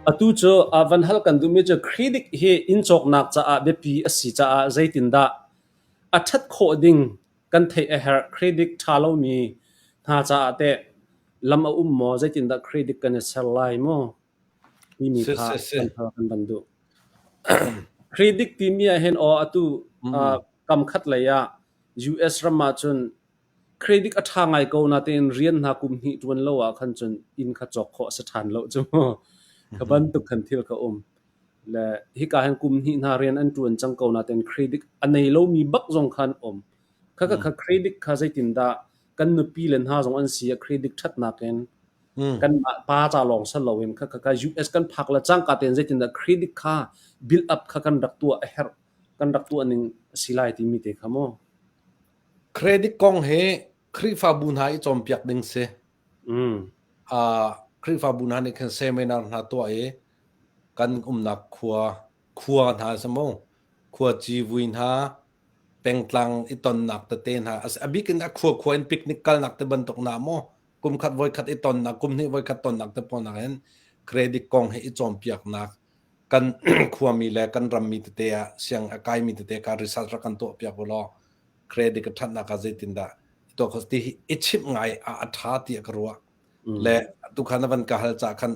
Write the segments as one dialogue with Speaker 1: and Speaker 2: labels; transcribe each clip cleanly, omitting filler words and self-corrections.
Speaker 1: Atu cu van hal kan duhmi cu credit hi inn cawknak caah biapi a si caah zeitindah a ṭhat khawh ding kan theih a herh. Credit ṭha lomi hna caah teh lam a um maw? Zeitindah credit kan i ser lai maw? Timi
Speaker 2: Si
Speaker 1: kha
Speaker 2: si si.
Speaker 1: kan hal kan van duh. Credit timi ah hin aw atu kam khat lei ah US ram ah cun Credit a ṭha ngai ko natein rian hna kum hnih ṭuan lo ah khan cun inn kha cawk khawh a si ṭhan lo cu mu. Kha bantuk khan thil kha um. Le hika hin kum hnih hna rian an ṭuan cang ko natein credit a nei lomi bak zong khan um. Kha kha kha credit kha zeitindah kan nupi le hna zong an si ah credit ṭhatnak in kanmah pa ca lawng si loin kha kha kha US kan phak le cangka tein zeitindah credit kha build up kha kan rak tuah a herh kan rak tuah ning a si lai timi te kha mu.
Speaker 2: Credit kong hi Khrihfabu hna i cawnpiak ding si. Khrihfabu hna nih khan seminar hna tuah i kan umnak khua khua hna si mu khua civui hna pengtlang i tonnak tete hna a bik in a khua khua in picnic kalnak te bantuk na maw kum khat voi khat i tonnak kum hnih voi khat tonnak te pawl nak hin credit kong hi i cawnpiaknak kan khuami le kan rammi tete ah siang a kaimi tete kha research rak kan tuah piak u law credit ka ṭhatnak ah zeitindah tuah kho ti hi i chimh ngai ah a ṭha tiah ka ruah. Le tukhan na van ka hal ca khan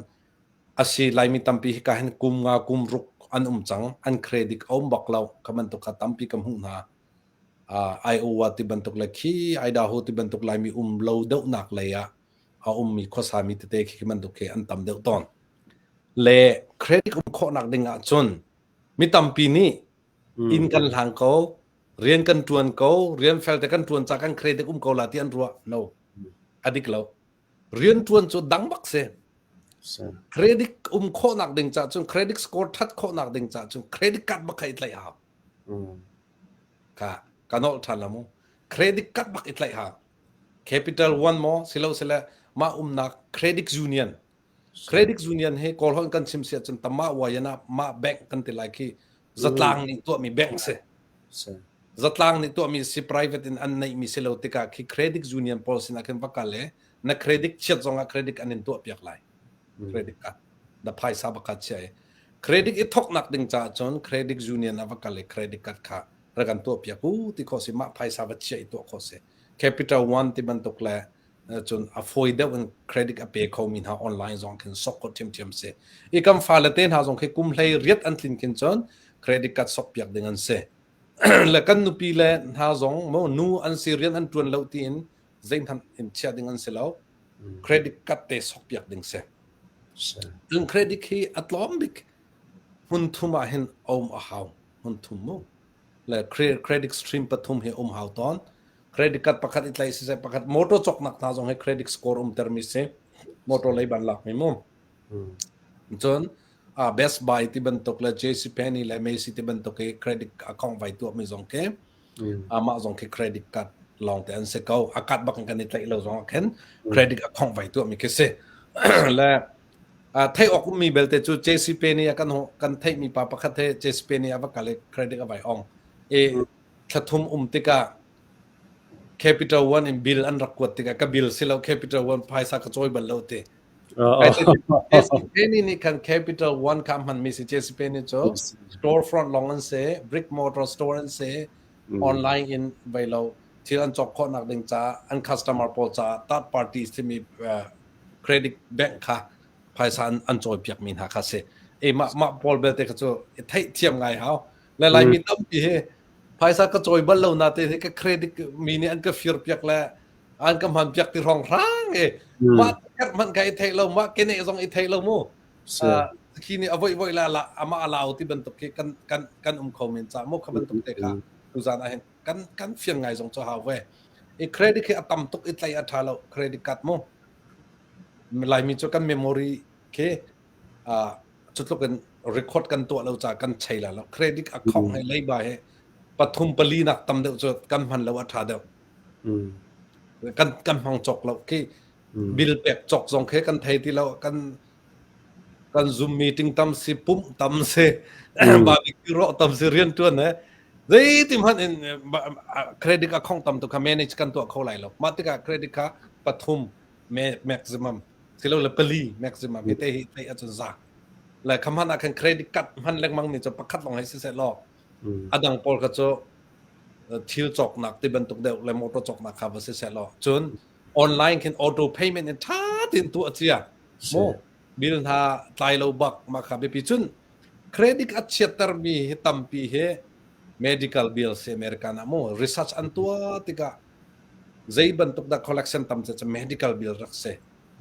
Speaker 2: asi Laimi tampi hi ka hin kum nga kum ruk an um cang an credit a um bak lo kha bantuk kha tampi ka hmuh hna. Iowa ti bantuk le khi Idaho ti bantuk Laimi um lo deuhnak lei ah a ummi khuasami tete khi khi bantuk khi an tam deuh tawn. Le credit um khawhnak ding ah cun mi tampi nih inn kan hlang ko rian kan ṭuan ko rian fel te kan ṭuan ca kan credit um ko la ti an ruah no a dik lo rian ṭuan cu dang bak si credit um khawhnak ding ca cun credit score ṭhat khawhnak ding ca cun credit card bak kha i tlaih hau ka ka nolh ṭhan la mu credit card bak i tlaih hau Capital One maw silo sile mah umnak credit union Credit union hi Kawl holh kan chim si ahcun tamah wayan ah mah bank kan ti lai khi zatlang nih tuahmi bank si. Zatlang nih tuahmi si private in an neihmi si lo tikah khi credit union pawl sinah khin va kal i na credit chiat zongah credit an in tuah piak lai. Credit card na phaisa baka chia i credit i thoknak ding caah cun credit union ah va kal i credit card kha rak an tuah piak u ti khawh si mah phaisa va chia i tuah khawh si. Capital One ti bantuk le cun a fawi deuh in credit a pe khomi hna online zong khin sok khawh ṭhiamṭhiam si. I kan fale te hna zong khi kum hlei riat an tlin khin cun credit card sok piak ding an si. Le kan nupi le hna zong mo nu an si rian an ṭuan lo tiin zeihmanh in chiah ding an si lo. Credit card te sok piak ding si. Cun credit hi a tlawm bik hmun thum ah hin um a hau. Hmun thum mu. Le credit stream pathum hi um hau tawn. Credit card pakhat i tlaih siseh pakhat motor cawknak hna zong hi credit score umtermi si motor lei ban lakmi mu cun Best Buy ti bantuk le JC Penney le Macy ti bantuk i credit account vai tuahmi zong khi amah zong khi credit card lawng te an si ko a card bak in kan i tlaih lo zong ah khin credit account vai tuahmi khi si le theih awk ummi belte cu JC Penney a kan kan theihmi pa pakhat he JC Penney a va kal i credit a vai ong i thlathum um tikah Capital One in bill an rak kuat tikah ka bill si lo Capital One phaisa ka cawi bal lo ti. JCPenney nih khan Capital One kha hman mi si JCPenney cu store front long an si brick mortar store an si online in vai lo thil an cawk khawhnak ding caah an customer pawl caah third party timi credit bank kha phaisa an cawi piak mi hna kha si. E mah mah pawl belte kha cu theih thiam ngai hau. Le Laimi tampi hi phaisa ka cawi bal lo na te hi ka credit mi nih an ka fir piak le an ka hman piak ti rong hrang e mah herh hmanh ka i theih lo mah kene zong i theih lo mu khi nih a voi voi la la ama alau ti bantuk khi kan kan kan um kho men cha mu kha bantuk te kha tuzan ah hin kan kan fiang ngai zong chu hau ve i credit khi a tam tuk i tlai a tha lo credit card mu Laimi cu kan memory khi cutluk in record kan tuah lo caah kan chei la lo credit account he leiba he pathum pali nak tam deuh cu kan hman lo a tha deuh kan kan hmang cawk lo khi bill pek cawk zong khi kan thei ti lo kan kan zoom meeting tam si pumh tam si barbecue rawh tam si rian tuan he zeitim hmanh in credit account tam tu kha manage kan tuah kho lai lo mah tikah credit kha pathum maximum silo le pali maximum hi te hi thei ahcun za. Le kha hmanh ah khan credit card hman lengmang mi cu pakhat lawng hei si seh law a dang pawl kha cu thil cawknak ti bantuk deuh le motor cawknak kha va si seh law cun online khin auto payment in ṭha tein tuah cia mu bill hna tlai lo bak ma kha biapi cun credit a chiatter mi hi tampi hi medical bill si American ah mu research an tuah tikah zei bantuk dah collection tam cu medical bill rak si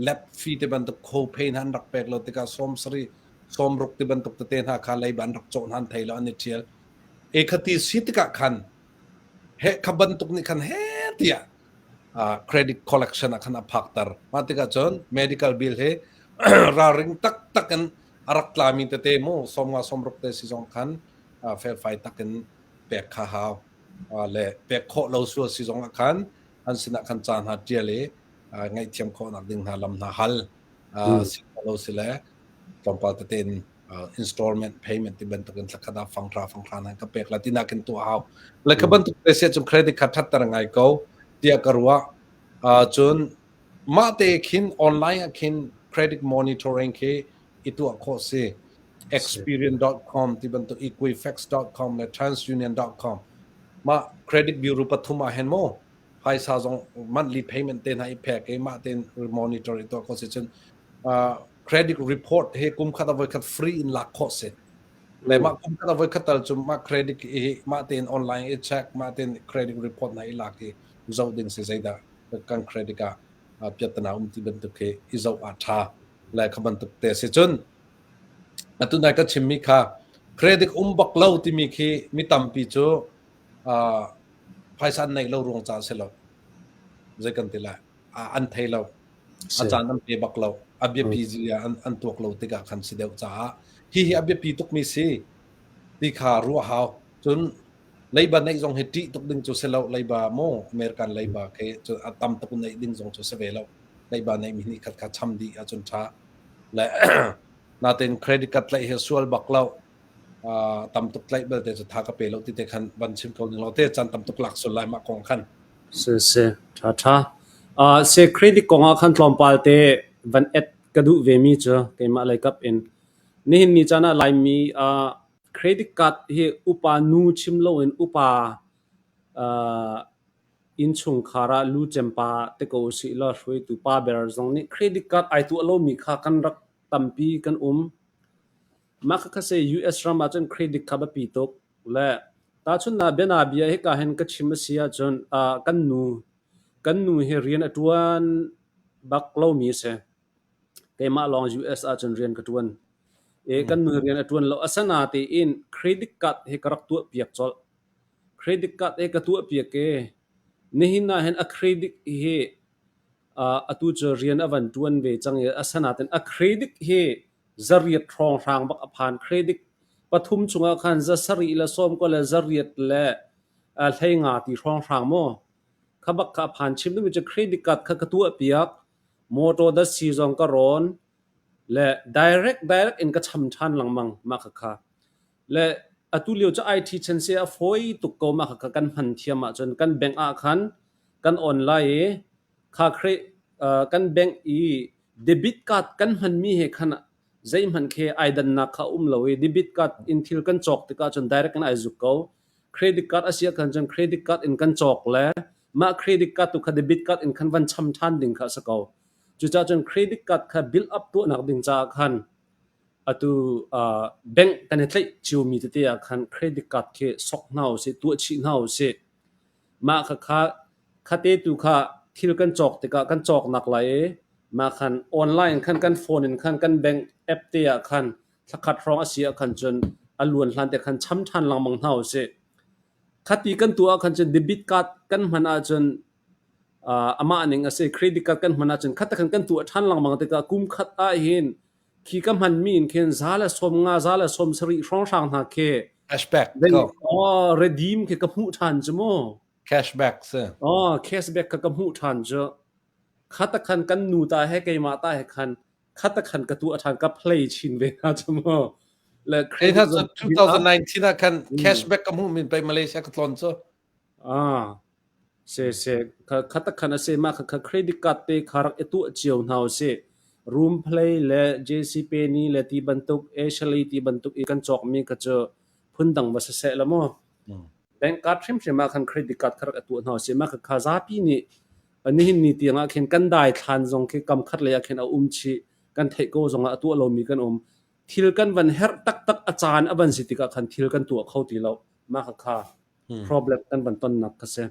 Speaker 2: lab fee te bantuk co-pay hna an rak pek lo tikah sawm sarih sawmruk ti bantuk tete hna kha leiba an rak cawh hna an thei lo an i ṭhial e khati si tikah khan he kha bantuk nih khan he tiah credit collection ah khan a phakter mah tikah cun medical bill hi ralring taktak in a rak tlami tete mu sawmnga sawmruk te si zong khan felfai takin pek kha hau le pek khawh lo sual si zong ah khan an sinah khan ca hna ṭial i ngaihthiam khawhnak ding hna lam hna hal si lo si le tlawmpal tete in installment payment ti bantuk in thlakhat ah fanghra fanghra nan ka pek la ti nakin tuah hau le ka bantuk te sia cun credit card thatter ngai ko tiah ka ruah cun mah te khin online ah khin credit monitoring khi i tuah khawh si experian.com ti bantuk equifax.com le transunion.com mah credit bureau pathum ah hen mo phaisa zong monthly payment te hna i pek i mah tein monitor i tuah khawh si cun credit report he kum khat a voi khat free in lak khawh si le mah kum khat a voi khat tal cu mah credit i mah tein online i check mah tein credit report na i lak i zoh ding si zeidah kan credit ah piatana um ti bantuk khi i zoh a tha le kha bantuk te si cun atu nai ka chimmi kha credit um bak lo timi khi mi tampi cu phaisa an neih lo ruang caah si lo. Zei kan ti lai? An thei lo. A caan an pe bak lo. A biapi zia an, an tuak lo tikah khan si deuh caah hihi a biapi tukmi si ti kha ruah hau. Cun leiba neih zong hi ṭih tuk ding cu si lo. Leiba mu American leiba khi cu a tam tuk neih ding zong cu si ve lo. Leiba neihmi nih khat kha cham dih ahcun ṭha. Le natein credit card tlaih hi sual bak lo. Tam tuk tlaih belte cu tha ka pe lo ti te khan van chim ko ning law te caan tam tuk lak sul lai mah kong khan.
Speaker 1: Si si tha tha. Se credit kong ah khan tlawmpal te van add ka duh ve mi cu keimah lei kap in nihin ni caan ah Laimi credit card hi upa nu chim loin upa innchungkhar ah lu cempa te ko usih law hruaitu pa ber zong nih credit card ai tuah lomi kha kan rak tampi kan um. Mah khakha si US ram ahcun credit kha biapi tuk. Le tahchunhnak bianabia hika hin ka chim a si ahcun kan nu kan nu hi rian a ṭuan bak lomi a si. Keimah lawng US ahcun rian ka ṭuan. I kan nu hi rian a ṭuan lo. Asinain credit card hi ka rak tuahpiak colh. Credit card hi ka tuahpiak i nihin ah hin a credit hi atu cu rian a van ṭuan ve cang i asinain a credit hi zariat hrawnghrang bak a phan. Credit pathum chungah khan zasarih le sawmkua le zariat le hleinga ti hrawnghrang maw kha bak kha a phan. Chim duhmi cu credit card kha ka tuahpiak, motor datsi zong ka rawn le direct direct in ka cham ṭhan lengmang mah khakha. Le atu lio cu IT chan si a fawi tuk ko mah khakha kan hman thiam ahcun kan bank ah khan kan on lai i kha kan bank i Debit card kan hmanmi he khan zeihmanh khi ai dannak kha a um lo i debit card in thil kan cawk tikah cun direct in ai zuk ko. Credit card a si ahkhan cun credit card in kan cawk le mah credit card tu kha debit card in khan van cham ṭhan ding kha a si ko. Cucaah cun credit card kha build up tuahnak ding caah khan atu bank kan i tlaih ciomi tete ah khan credit card khi sok hna usih, tuah chih hna usih. Mah khakha khate tu kha thil kan cawk tikah kan cawknak lai i mah khan online khan kan phone in khan kan bank app te ah khan thlakhat hrawng a si ah khan cun a luan hlan te khan cham ṭhan lengmang hna usih. Khati kan tuah ah khan cun debit card kan hman ahcun amah ning a si. Credit card kan hman ahcun khat khan kan tuah ṭhan lengmang tikah kum khat ahhin khi ka hmanmi in khin za le 50 za le 70 hrawnghrang hna khi
Speaker 2: Cashback ko.
Speaker 1: Oh, redeem khi ka hmuh ṭhan cu mu.
Speaker 2: Cashback si.
Speaker 1: Oh, cashback kha ka hmuh ṭhan cu. Khata khan kan nu ta he keimah ta he khan khata khan ka tuah ṭhan ka play chin ve hna cu mu. Le
Speaker 2: credit 2019 ah khan cashback ka hmuh min pei Malaysia ka tlawn cu.
Speaker 1: Ah, se se kha kha tak khan a si mah kha kha credit card te kha rak i tuah cio hna usih. Room Play le JC Penney le ti bantuk Ashley ti bantuk i kan cawkmi kha cu phundang va si seh la mu. Bank card hrimhrim ah khan credit card kha rak i tuah hna usih. Mah khakha zapi nih nihin ni tiang ah khin kan daithlan zong khi kam khat lei ah khin a um chih. Kan theih ko zong ah a tuah lomi kan um. Thil kan van herh taktak a caan a van si tikah khan thil kan tuah kho ti lo. Mah khakha problem kan van tonnak kha si.